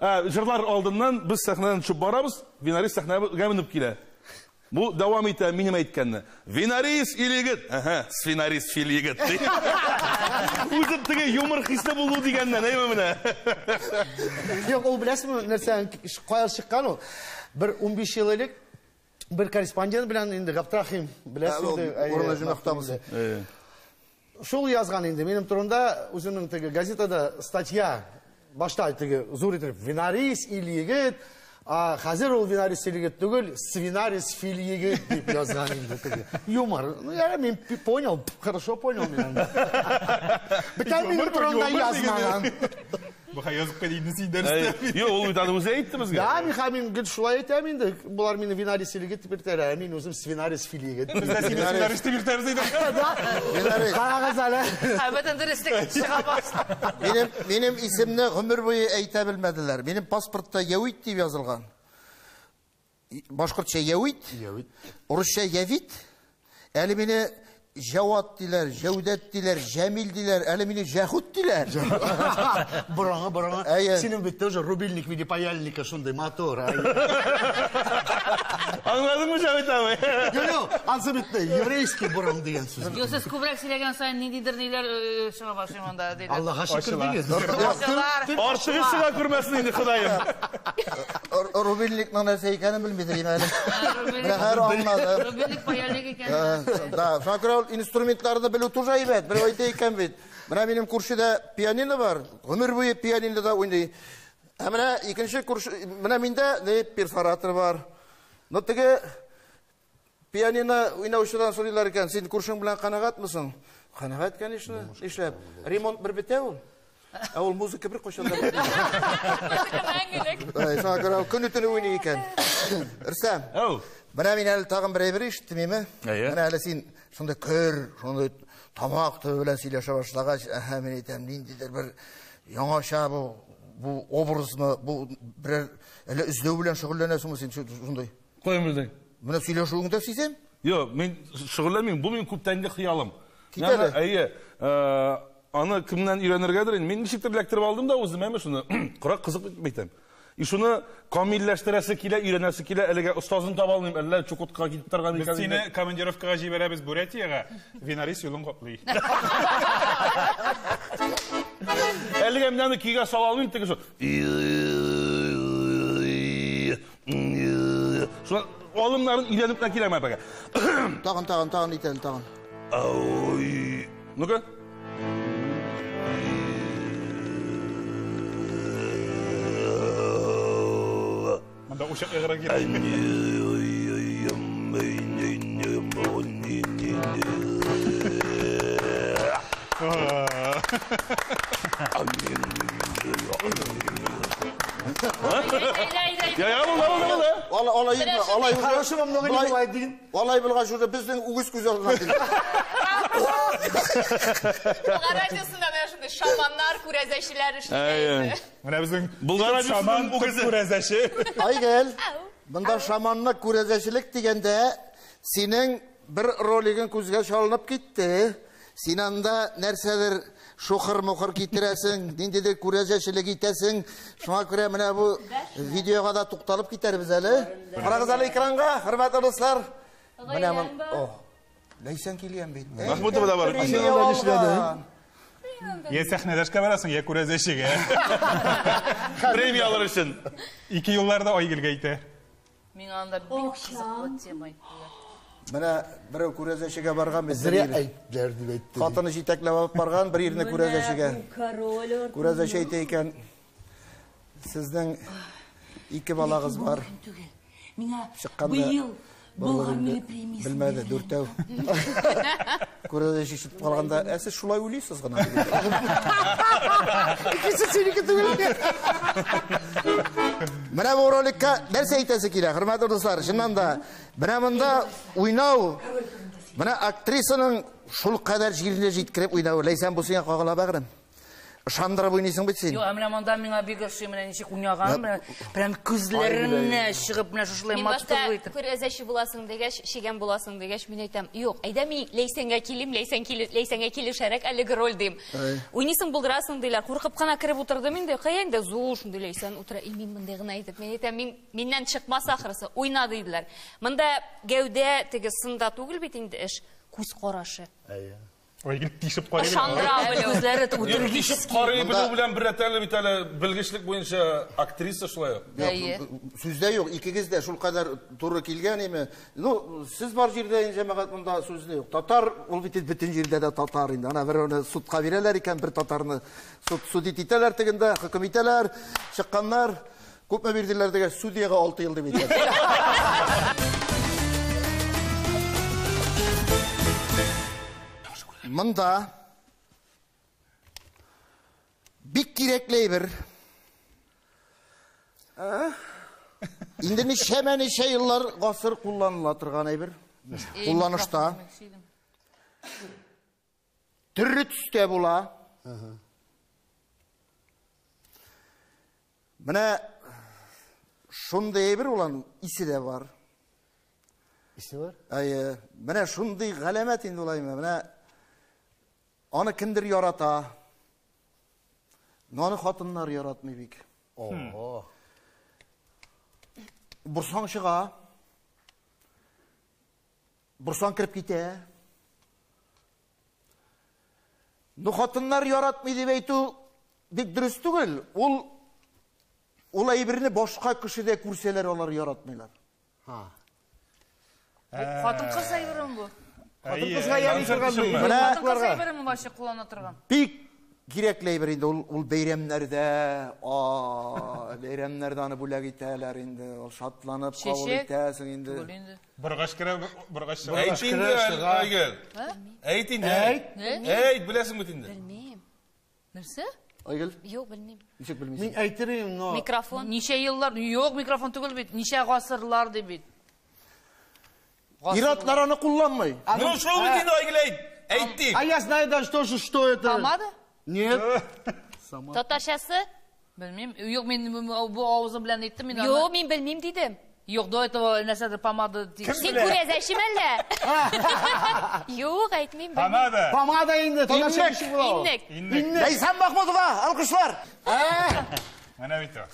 җырлар алдыннан без сәхнәдән төшеп барабыз. Винарис сәхнәгә менеп килә. Бу дәвам итә минем әйткәнне. Винарис или егет. Әһә, свинарис фил егет. Үзе теге юмор хисле булу дигәннән, әйме менә. Юк, ул беләсезме, нәрсә, кая чыккан ул? Бер 15 ел элек бер корреспондент белән инде Габдрахим, беләсез инде, Урыны җомактабыз. Шул язган инде минем турында үзенең теге газетада статья башта теге зур итеп Винарис или егет, а хәзер ул Винарис или егет түгел, Свинарис фил егет дип язган инде теге. Юмор. Ну, я мин понял, хорошо понял меня. Бөтен минем турында язмаган. Бу язып куйды инде син дәрестә. Юк, ул бит аны үзе әйтте безгә. Да, мин хәмин гел шулай әйтәм инде. Булар мине Винарис или егет дип йөртәләр, ә мин үзем Свинарис фил егет. Без дә сине Свинарис дип йөртәбез инде. Винарис. Карагыз әле. Ә бөтен дөреслек чыга башлады. Минем исемне гомер буе әйтә белмәделәр. Минем паспортта Явит дип язылган. Башкортча Явит, урысча Явит. Әле мине Җават диләр, Җәүдәт диләр, Җәмил диләр, әле мине Җәхүт диләр. Бораңы, бораңы. Синең бит тоже рубильник в виде паяльника шундый мотор. Аңладыңмы, Җәвит абый? Юк, юк, ансы бит еврейский борың дигән сүз. Юк, сез күбрәк сөйләгән саен ниндидер ниләр чыга башлый монда диләр. Аллаһка шөкер дигез. Артыгы чыга күрмәсен инде, Ходаем. Рубильникның нәрсә икәнен белмидер инде әле. Менә хәзер аңладым. Рубильник паяльник икән. Да, шуңа күрә ул инструментларны белү тоже әйбәт. Берәү әйтә икән бит. Менә минем күршедә пианино бар. Гомер буе пианинода уйный. Ә менә икенче күрше, менә миндә не перфоратор бар. Но теге пианино уйнаучыдан сорыйлар икән, син күршең белән канәгатьмесең? Канәгать, конечно. Нишләп? Ремонт бер бетә ул. Ә ул музыка бер кайчан да бетми. Мәңгелек. Шуңа күрә ул көне төне уйный икән. Рөстәм. Әү. Менә мин әле тагын бер әйбер ишеттем, име? Әйе. Менә әле син шундый көр, шундый тамак төбе белән сөйләшә башлагач, әһә, мин әйтәм, ниндидер бер яңача бу образны, бу берәр әллә эзләү белән шөгыльләнәсеңме син шундый? Каян белдең? Менә сөйләшүеңдә сизәм. Юк, мин шөгыльләнмим, бу минем күптәнге хыялым. Кит әле. Әйе, аны кемнән өйрәнергәдер инде. Мин ничектер эләктереп алдым да үзем, әмма шуны корак кызык бит әйтәм. И шуны камилләштерәсе килә, өйрәнәсе килә, әлегә остазын таба алмыйм, әллә Чукоткага китеп торган Без икән сине инде. командировкага җибәрәбез Бурятиягә, Винарис юлын каплый. Әлегә мин аны көйгә сала алмыйм, теге шул. Шуны алымнарын өйрәнеп кенә киләм әпәгә. Тагын, тагын, тагын итәле, тагын. Ой. Ну-ка. Монда учак ягырга кирәк. Я, я, булды, булды, булды. Алай, алай, алай, Хорошо, вам много не бывает, дигән. Алай булгач, уже безнең үгез күз алдына килде. Болгар радиосында менә шундый шаманнар, күрәзәчеләр эшли. Әйе. Менә безнең Болгар радиосының шаман үгезе. күрәзәче. Айгөл, монда шаманны күрәзәчелек дигәндә, синең бер ролигың күзгә чалынып китте. Син анда нәрсәдер шухыр-мухыр китерәсең, ниндидер күрәзәчелек итәсең. Шуңа күрә менә бу видеога да тукталып китәрбез әле. Карагыз әле экранга, хөрмәтле дуслар. Менә мон, о, Ләйсән килгән бит. Мәхмүтова да бар. Премия алган. Я сәхнәдәшкә барасың, я күрәзәчегә. Премия алыр өчен. Ике юлларда Айгөлгә әйтә. Миңа анда бик кызыклы тема әйттеләр. Менә берәү күрәзәчегә барган бит. Зря әйттеләр дип әйтте. Хатыны җитәкләп алып барган бер ирне күрәзәчегә. Күрәзәче әйтә икән, сезнең ике балагыз бар. Түгел. Миңа Чыкканда быел барлыгы Болгар инде милли премиясен белмәде, бирделәр. дүртәү. Күрәзәче ишетеп калганда, ә сез шулай уйлыйсыз гына. Икесе синеке түгел. Менә бу роликка нәрсә әйтәсе килә, хөрмәтле дуслар, чыннан да, менә монда уйнау, менә актрисаның шул кадәр җиренә җиткереп уйнавы, Ләйсән, бу сиңа кагыла бәгърем. Ышандырып уйныйсың бит син. Юк, ә менә монда миңа бик ошый, менә ничек уйнаган, менә прям күзләренә чыгып, менә шушылай Мин башта матур итеп. күрәзәче буласың дигәч, чегән буласың дигәч, мин әйтәм, юк, әйдә мин Ләйсәнгә килим, Ләйсәнгә килешәрәк әлеге роль дим. Уйныйсың, булдырасың диләр. Куркып кына кереп утырдым инде. Кая инде зур шундый Ләйсән утыра, и мин мондый гына әйтеп, мин әйтәм, миннән чыкмас ахрысы, уйна диделәр. Монда гәүдә теге сында түгел бит инде эш, күз карашы. Әйе. Айгөл тишеп карый. Ышандыра белү. Күзләре Юк, тишеп карый белү белән бер рәттән бит әле белгечлек буенча актриса шулай ук. Әйе. Сүздә юк, икегез дә шул кадәр туры килгән име. Ну, сез бар җирдә инде җәмәгать монда сүз юк. Татар, ул бит бөтен җирдә дә татар инде. Ана берәүне судка бирәләр икән, бер татарны судить итәләр тегендә, хөкем итәләр, чыкканнар. Күпме бирделәр дигәч, судьяга 6 ел дип әйтәләр. Монда бик кирәкле әйбер. Инде ничәмә-ничә еллар гасыр кулланыла торган әйбер. Кулланышта. Төрле төстә була. Менә шундый әйбер ул, аның исе дә бар. Исе бар? Әйе, менә шундый галәмәт инде ул әйме. Менә аны кемдер ярата. Но аны хатыннар яратмый бик. Ого. Борсаң чыга. Борсаң кереп китә. Но хатыннар яратмый дип әйтү бик дөрес түгел. Ул әйберне башка кешедә күрсәләр алар яратмыйлар. Ха. Хатын-кыз әйбереме бу? Хатын-кызга ярый торган бу. Менә Хатын-кыз әйбереме вообще куллана торган? Бик кирәкле әйбер инде ул бәйрәмнәрдә, бәйрәмнәрдә аны бүләк итәләр инде, ул шатланып кабул Чәчәк итәсең инде. Түгел инде. Боргач керә, боргач чыга. Әйт инде, Айгөл. Әйт инде. Әйт. Әйт, беләсең бит инде. Белмим. Нәрсә? Айгөл? Юк, белмим. Ничек белмисең? Мин әйтерим, но... Микрофон. Ничә еллар? Юк, микрофон түгел бит. Ничә гасырлар ди бит. Ир-атлар аны кулланмый. Ну, шул бит инде, Айгөл, әйт. Әйт дим. А я знаю даже тоже, что это. Помада? Нет. Татарчасы? Белмим. Юк, мин бу авызым белән әйттем. Мин Юк, мин белмим дидем. Юк, до этого нәрсәдер помада дип. Син күрәзәчеме әллә? Юк, әйтмим. белмим. Помада. Помада инде, татарча ничек була ул? Иннек. Иннек. Ләйсән Махмутова, алкышлар. Менә бит ул.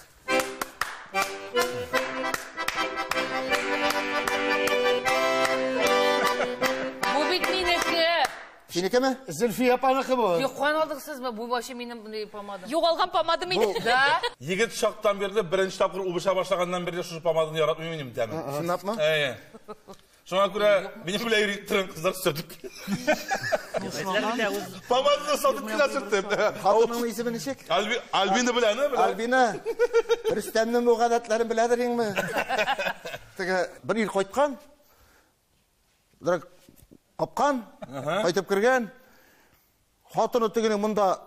Бу бит минеке. Синекеме? Зөлфия апаныкы бу. Юк, каян алдыгыз сез? Бу вообще минем помада. Югалган помада иде. Да? Егет чактан бирле беренче тапкыр үбешә башлаганнан бирле шушы помаданы яратмыйм минем тәмен. Чынлапмы? Әйе. Шуңа күрә минем белән йөри торган кызлар сөртеп. Помаданы сатып килә сөртеп. Хатынының исеме ничек? Альбина белән, белә. Альбина. Рөстәмнең бу гадәтләрен беләдер инме? Теге бер ир кайткан. Дөрәк капкан, кайтып кергән. Хатыны тегенең монда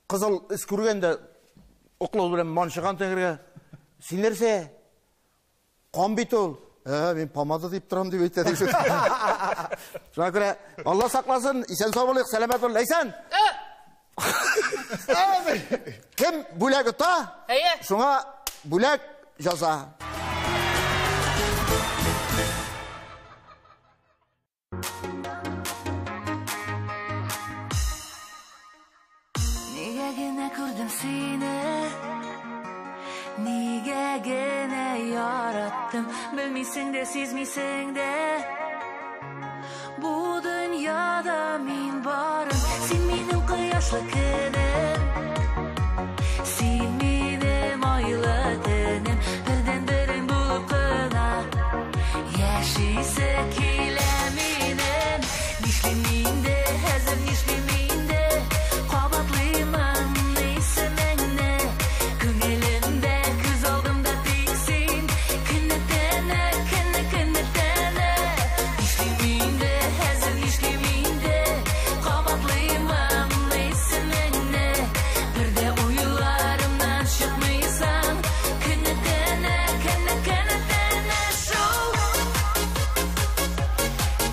кызыл эз күргән дә оклау белән манчыган тегергә. Син нәрсә? Кан бит ул. Мин помада дип торам дип әйтә дип. Шуңа күрә Алла сакласын, исән сау булыйк, сәламәт бул. Ләйсән! Кем бүләк ота? Әйе. Шуңа бүләк җаза. Нигә генә күрдем сине, нигә генә яраттым, белмисең дә, сизмисең дә. Бу дөньяда мин барым, син минем кояшлы көнем, син минем айлы төнем, бердән-берең булып кына яшисе килә минем. Нишлим инде, хәзер нишлим инде, кабатлыймын исемеңне. Күңелемдә, күз алдымда тик син, көне төне, көне, көне төне. Нишлим инде, хәзер нишлим инде, кабатлыймын исемеңне. Бер дә уйларымнан чыкмыйсың, көне төне, көне, көне төне шул.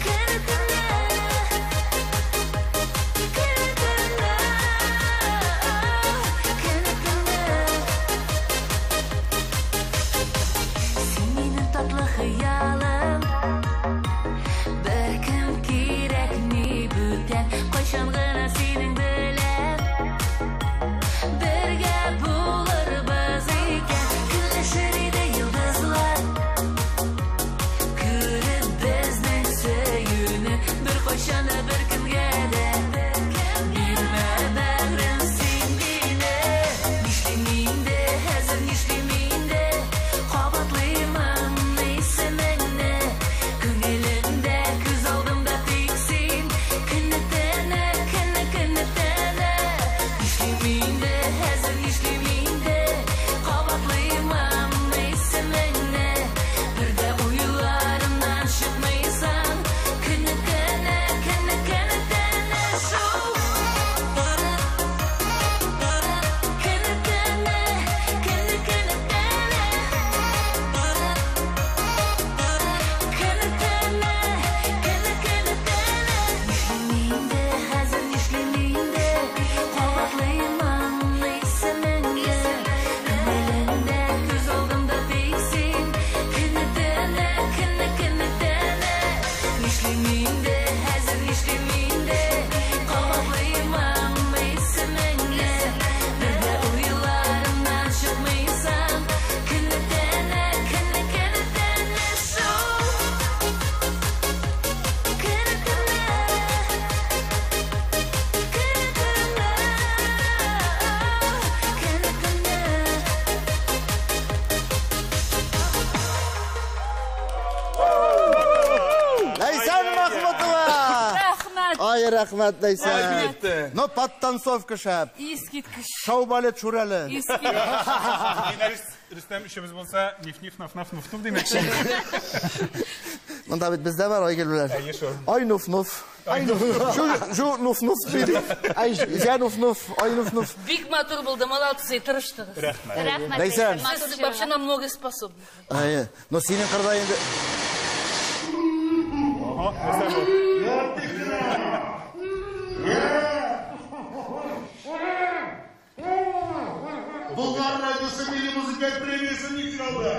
Көне төне, көне төне, көне төне. Син минем татлы хыялым, беркем кирәкми бүтән, кайчан гына синең белән бергә булырбыз икән. Көлешер иде йолдызлар, күреп безнең сөюне, беркайчан да беркемгә дә бирмә бәгърем син мине. Нишлим инде, хәзер нишлим инде, кабатлыймын исемеңне. Күңелемдә, күз алдымда тик син, көне төне, көне, көне төне. Нишлим инде, хәзер нишлим инде, кабатлыймын исемеңне. Бер дә уйларымнан чыкмыйсың, көне төне, көне, көне төне шул. Көне төне, көне, көне төне. Көне төне, көне, көне төне. Нишлим инде, хәзер нишлим инде, кабатлыймын исемеңне. Күңелемдә, күз алдымда тик син, көне төне, көне, көне төне. Нишлим инде, хәзер нишлим инде, кабатлыймын исемеңне. Бер дә уйларымнан чыкмыйсың, көне төне, көне, көне төне шул. Көне төне, көне төне, көне төне. Ләйсән Махмутова! Рәхмәт. Ай, рәхмәт, Ләйсән. Әлбәттә. Ну, подтанцовка шәп. Искиткеч. Шоу балет шүрәле. Искиткеч. Винарис Рөстәм өчебез булса, ниф-ниф, наф-наф, нуф-нуф димәкче. Монда бит бездә бар Айгөл белән. Әйе шул. Ай нуф-нуф. Ай нуф-нуф. Шу шу нуф-нуф диде. Ай җә нуф-нуф, ай нуф-нуф. Бик матур булды, молодцы, тырыштыгыз. Рәхмәт. Рәхмәт, Ләйсән. Ләйсән, матур Сез вообще җырла. намного способны. Әйе. Но синең кырда инде Ага, нәрсә бу? Болгар радиосы милли музыкаль премиясен ничек алды?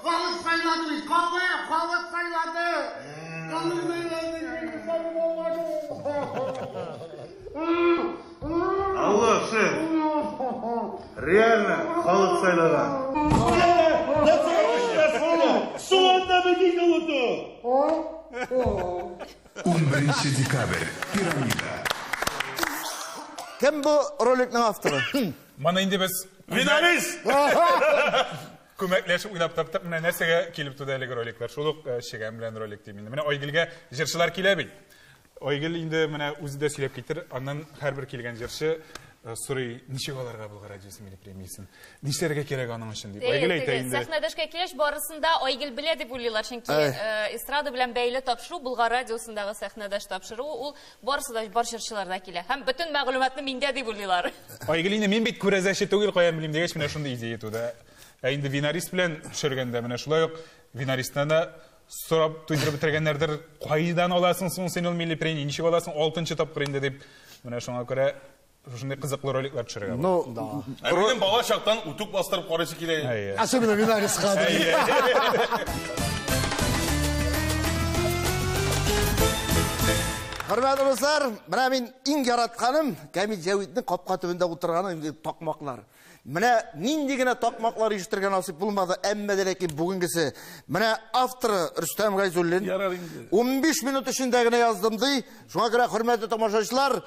Халык сайлады бит, халык, халык сайлады. Халык сайлады, мин алмадым. Алло, шеф. Реально халык сайлаган. 11 декабрь. Пирамида. Кем бу роликның авторы? Моны инде без Винарис! күмәкләшеп уйлап таптык. Менә нәрсәгә килеп туды әлеге роликлар. Шул ук чегән белән ролик дим инде. Менә Айгөлгә җырчылар килә бит. Айгөл инде менә үзе дә сөйләп китер. Аннан һәрбер килгән җырчы сорый, ничек аларга Болгар радиосы милли премиясен? Нишләргә кирәк аның өчен дип. Айгөл әйтә инде. Сәхнәдәшкә килгәч, барысын да Айгөл белә дип уйлыйлар, чөнки эстрада белән бәйле тапшыру Болгар радиосындагы сәхнәдәш тапшыру, ул барысы да бар җырчылар да килә. Һәм бөтен мәгълүматны миндә дип уйлыйлар. Айгөл инде мин бит күрәзәче түгел, каян белим дигәч, менә шундый идея туды. Ә инде Винарис белән төшергәндә менә шулай ук Винаристан да сорап туйдырып бетергәннәрдер, кайдан аласың соң син ул милли премия, ничек аласың 6нчы тапкыр инде дип. Менә шуңа күрә шушындый кызыклы роликлар төшерергә була. Ну, Да. Ә минем бала чактан үтүк бастырып карыйсы килә. Әйе. Особенно Винарис Хадыр. Хөрмәтле дуслар, менә мин иң яратканым Камил Җәвитнең капка төбендә утырганы инде такмаклар. Менә нинди генә такмаклар ишетергә насыйп булмады, әмма дә ләкин бүгенгесе. Менә авторы Рөстәм Гайзуллин. Ярар инде. 15 минут эчендә генә яздым ди. Шуңа күрә хөрмәтле тамашачылар,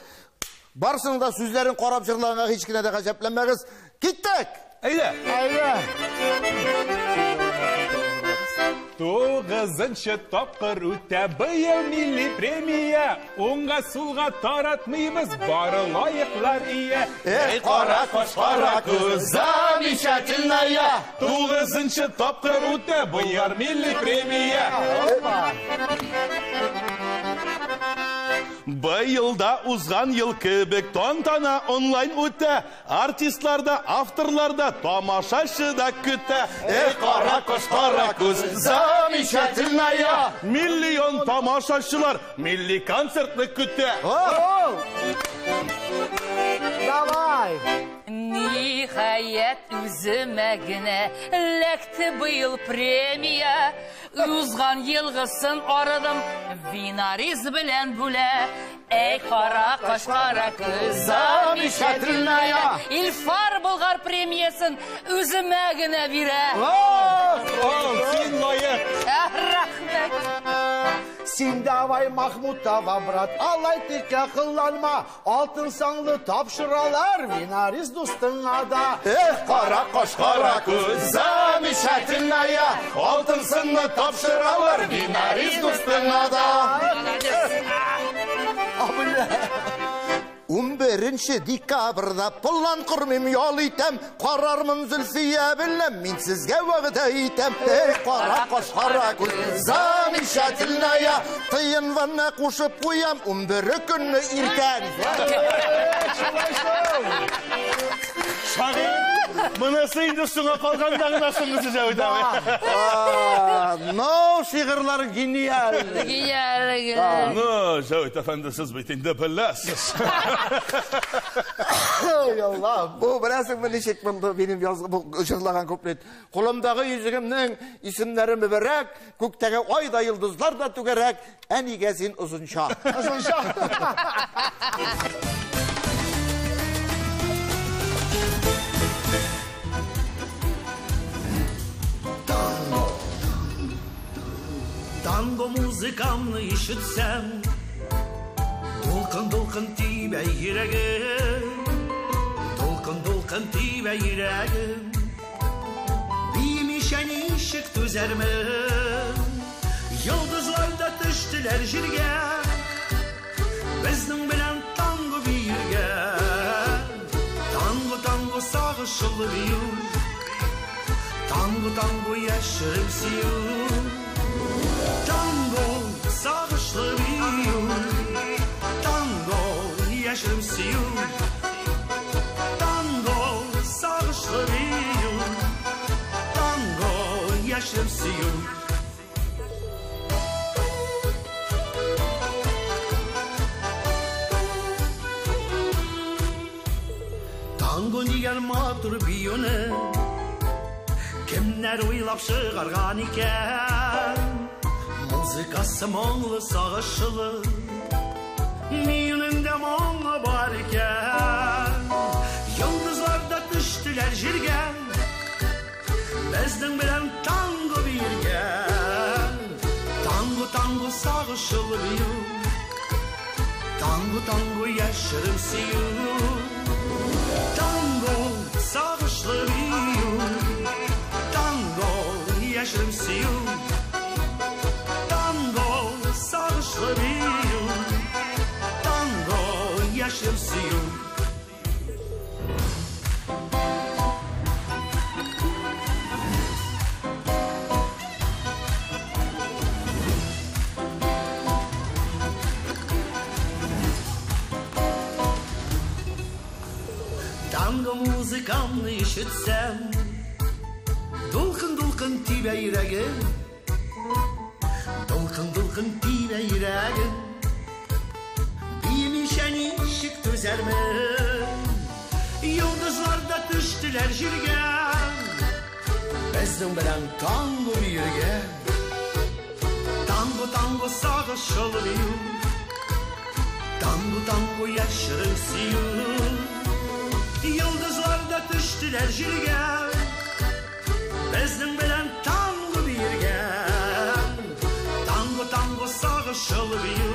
барысының да сүзләрен карап җырлаганга һич кенә дә гаҗәпләнмәгез. Киттек! Әйдә! Әйдә. 9нчы тапкыр үтә быел милли премия. Уңга сулга таратмыйбыз, бары лаеклар ия. Эй, кара каш, кара күз, замечательная. 9нчы тапкыр үтә быел милли премия. Быел да узган ел кебек тантана онлайн үтә. Артистлар да, авторлар да, тамашачы да көтә. Эй, кара каш, кара күз, замечательная. Миллион тамашачылар милли концертны көтә. Давай. Ниһаять үземә генә эләкте быел премия. Узган елгысын арыдым, Винарис белән бүлә. Эй, кара каш, кара күз, Замечательная. Илфар Болгар премиясын үземә генә бирә. О, син лаек. Рәхмәт. Син давай Махмутова, брат, алай тикә кылланма, алтын санлы тапшыралар Винарис дустыңа да. Эх, кара каш, кара күз, замечательная. Алтын сынны тапшыралар Винарис дустыңа да. 11 декабрда план кормыйм, ял итәм, карармын Зөлфия белән, мин сезгә вәгъдә итәм. Эй, кара каш, кара күз, замечательная. Тыен ванна кушып куям 11 көнне иртән. Шагыйрь, монысы инде соңга калганда гына соңгысы Җәвит абый. Но шигырьләр гениаль. Гениаль, гениаль. Ну, Җәвит әфәнде, сез бит инде беләсез. Ой, Алла, бу беләсеңме ничек булды минем бу җырлаган куплет. Кулымдагы йөзегемнең исемнәре мөбарәк, күктәге ай да йолдызлар да түгәрәк, ә нигә син озынча? Озынча. Танго музыкамны ишетсәм, дулкын-дулкын тибә йөрәгем, дулкын-дулкын тибә йөрәгем. Биемичә ничек түзәрмен? Йолдызлар да төштеләр җиргә, безнең белән танго биергә. Танго, танго сагышлы бию. Танго, танго, яшерен сөю. Танго, сагышлы бию. Танго, яшерен сөю. Танго, сагышлы бию. Танго, яшерен сөю. Танго дигән матур биюне кемнәр уйлап чыгарган икән? Музыкасы моңлы, сагышлы, биюнең дә моңы бар икән. Йолдызлар да төштеләр җиргә, безнең белән танго биергә. Танго, танго, сагышлы бию. Танго, танго, яшерен сөю. Танго, сагышлы бию. Танго, яшерен сөю. Танго, сагышлы бию. Танго, яшерен сөю. Танго музыкамны ишетсәм, дулкын-дулкын тибә йөрәгем, дулкын-дулкын тибә йөрәгем. Биемичә ничек түзәрмен? Йолдызлар да төштеләр җиргә, безнең белән танго биергә. Танго, танго, сагышлы бию. Танго, танго, яшерен сөю. Йолдызлар да төштеләр җиргә, безнең белән танго биергә. Танго, танго, сагышлы бию.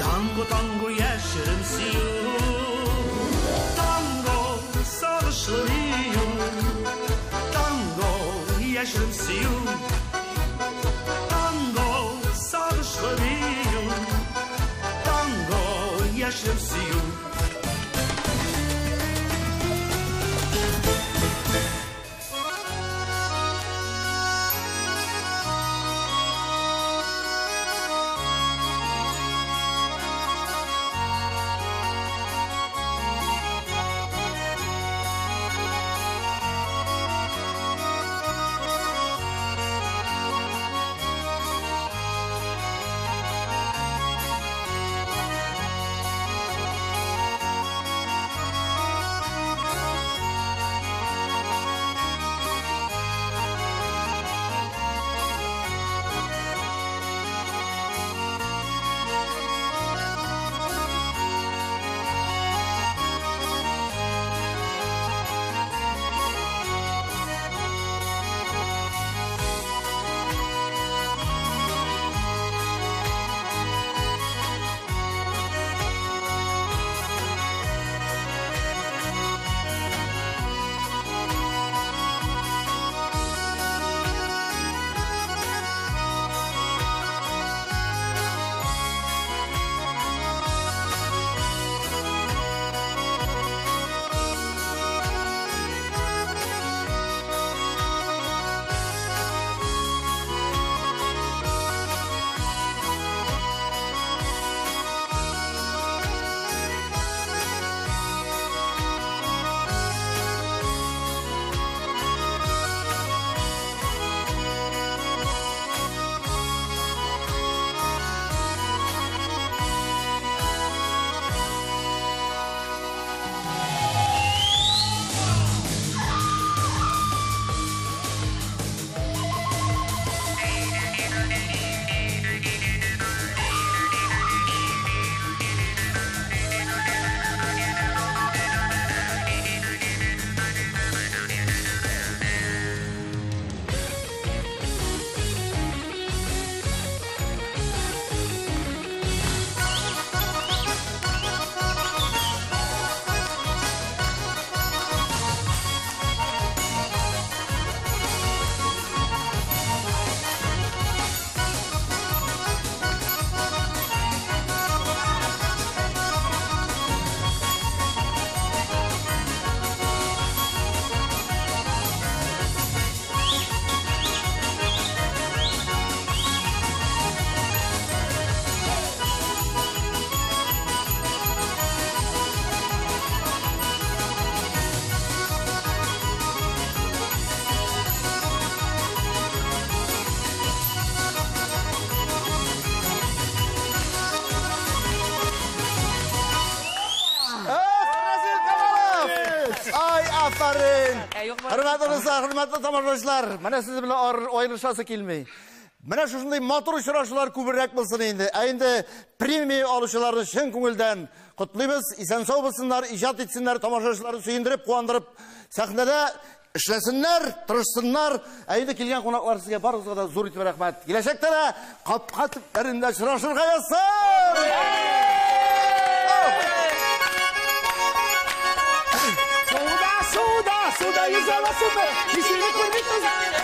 Танго, танго, яшерен сөю. Танго, сагышлы бию. Танго, яшерен сөю. Танго, сагышлы бию. Танго, яшерен сөю. Хөрмәтле дуслар, хөрмәтле тамашачылар, менә сез белән аерылышасы килми. Менә шушындый матур очрашулар күбрәк булсын инде. Ә инде премия алучыларны чын күңелдән котлыйбыз. Исән-сау булсыннар, иҗат итсеннәр, тамашачыларны сөендереп, куандырып, сәхнәдә эшләсеннәр, тырышсыннар. Ә инде килгән кунаклар, сезгә барыгызга да зур итеп рәхмәт. Киләчәктә дә капка төпләрендә очрашырга язсын! Суда, суда, суда йөзә аласыңмы? Исеңне күрмик без.